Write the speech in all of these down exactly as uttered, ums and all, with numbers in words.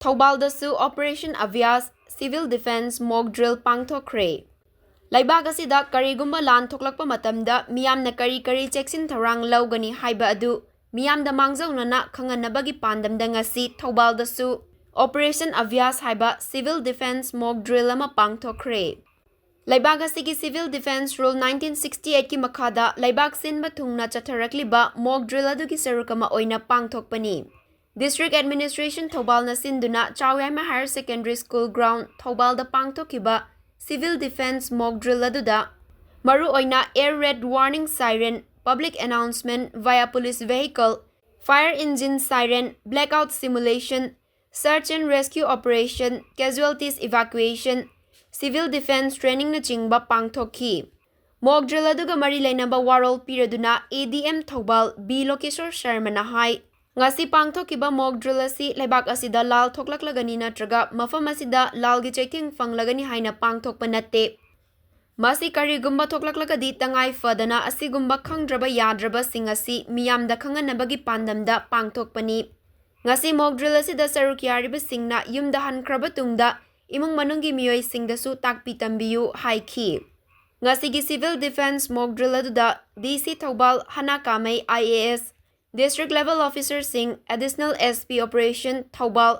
ꯊꯧꯕꯥꯜꯗꯁꯨ Operation Abhyas Civil Defence Mock Drill ꯄꯥꯡꯊꯣꯛꯈ꯭ꯔꯦ꯫ ꯂꯩꯕꯥꯛ ꯑꯁꯤꯗ ꯀꯔꯤꯒꯨꯝꯕ ꯂꯥꯟ ꯊꯣꯛꯂꯛꯄ ꯃꯇꯝꯗ ꯃꯤꯌꯥꯝꯅ ꯀꯔꯤ ꯀꯔꯤ ꯆꯦꯛꯁꯤꯟ ꯊꯧꯔꯥꯡ ꯂꯧꯒꯅꯤ ꯍꯥꯏꯕ ꯑꯗꯨ ꯃꯤꯌꯥꯝꯗ ꯃꯥꯡꯖꯧꯅꯅ ꯈꯪꯍꯟꯅꯕꯒꯤ ꯄꯥꯟꯗꯝꯗ ꯉꯁꯤ ꯊꯧꯕꯥꯜꯗꯁꯨ Operation Abhyas ꯍꯥꯏꯕ Civil Defence Mock Drill ꯑꯃ ꯄꯥꯡꯊꯣꯛꯈ꯭ꯔꯦ꯫ ꯂꯩꯕꯥꯛ ꯑꯁꯤꯒꯤ Civil Defence Rule nineteen sixty eight ꯀꯤ ꯃꯈꯥꯗ ꯂꯩꯕꯥꯛ ꯁꯤꯟꯕ ꯊꯨꯡꯅ ꯆꯠꯊꯔꯛꯂꯤꯕ mock drill ꯑꯗꯨꯒꯤ ꯁꯔꯨꯛ ꯑꯃ ꯑꯣꯏꯅ ꯄꯥꯡꯊꯣꯛꯄꯅꯤ꯫ District Administration ꯊꯧꯕꯥꯜꯅ ꯁꯤꯟꯗꯨꯅ ꯆꯥꯎꯌꯥꯏꯃ Higher Secondary School Ground ꯊꯧꯕꯥꯜꯗ ꯄꯥꯡꯊꯣꯛꯈꯤꯕ Civil Defence Mock Drill ꯑꯗꯨꯗ ꯃꯔꯨꯑꯣꯏꯅ air raid warning siren, public announcement via police vehicle, fire engine siren, blackout simulation, search and rescue operation, casualties evacuation, civil defence training ꯅꯆꯤꯡꯕ ꯄꯥꯡꯊꯣꯛꯈꯤ꯫ Mock drill ꯑꯗꯨꯒ ꯃꯔꯤ ꯂꯩꯅꯕ ꯋꯥꯔꯣꯜ ꯄꯤꯔꯗꯨꯅ A D M Thoubal B ꯂꯣꯀꯦꯁꯣꯔ ꯁꯔꯃꯅ ꯍꯥꯏ, ꯉꯁꯤ ꯄꯥꯡꯊꯣꯛꯈꯤꯕ mock drill ꯑꯁꯤ ꯂꯩꯕꯥꯛ ꯑꯁꯤꯗ ꯂꯥꯜ ꯊꯣꯛꯂꯛꯂꯒꯅꯤ ꯅꯠꯇ꯭ꯔꯒ ꯃꯐꯝ ꯑꯁꯤꯗ ꯂꯥꯜꯒꯤ ꯆꯩꯊꯦꯡ ꯐꯪꯂꯒꯅꯤ ꯍꯥꯏꯅ ꯄꯥꯡꯊꯣꯛꯄ ꯅꯠꯇꯦ꯫ ꯃꯁꯤ ꯀꯔꯤꯒꯨꯝꯕ ꯊꯣꯛꯂꯛꯂꯒꯗꯤ ꯇꯉꯥꯏ ꯐꯗꯅ ꯑꯁꯤꯒꯨꯝꯕ ꯈꯪꯗ꯭ꯔꯕ ꯌꯥꯗ꯭ꯔꯕꯁꯤꯡ ꯑꯁꯤ ꯃꯤꯌꯥꯝꯗ ꯈꯪꯍꯟꯅꯕꯒꯤ ꯄꯥꯟꯗꯝꯗ ꯄꯥꯡꯊꯣꯛꯄꯅꯤ꯫ ꯉꯁꯤ mock drill ꯑꯁꯤꯗ ꯁꯔꯨꯛ ꯌꯥꯔꯤꯕꯁꯤꯡꯅ ꯌꯨꯝꯗ ꯍꯟꯈ꯭ꯔꯕ ꯇꯨꯡꯗ ꯏꯃꯨꯡ ꯃꯅꯨꯡꯒꯤ ꯃꯤꯑꯣꯏꯁꯤꯡꯗꯁꯨ ꯇꯥꯛꯄꯤ ꯇꯝꯕꯤꯌꯨ ꯍꯥꯏꯈꯤ꯫ ꯉꯁꯤꯒꯤ Civil Defence mock drill ꯑꯗꯨꯗ D C Thoubal ꯍꯅꯥ ꯀꯥꯃꯩ I A S, District Level Officer ꯁꯤꯡ, Additional S P Operation Thoubal,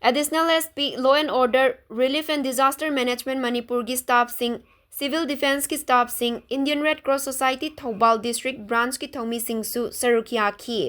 Additional S P Law and Order, Relief and Disaster Management ꯃꯅꯤꯄꯨꯔꯒꯤ staff ꯁꯤꯡ, Civil Defence ꯀꯤ staff ꯁꯤꯡ, Indian Red Cross Society Thoubal District Branch ꯀꯤ ꯊꯧꯃꯤꯁꯤꯡꯁꯨ ꯁꯔꯨꯛ ꯌꯥꯈꯤ꯫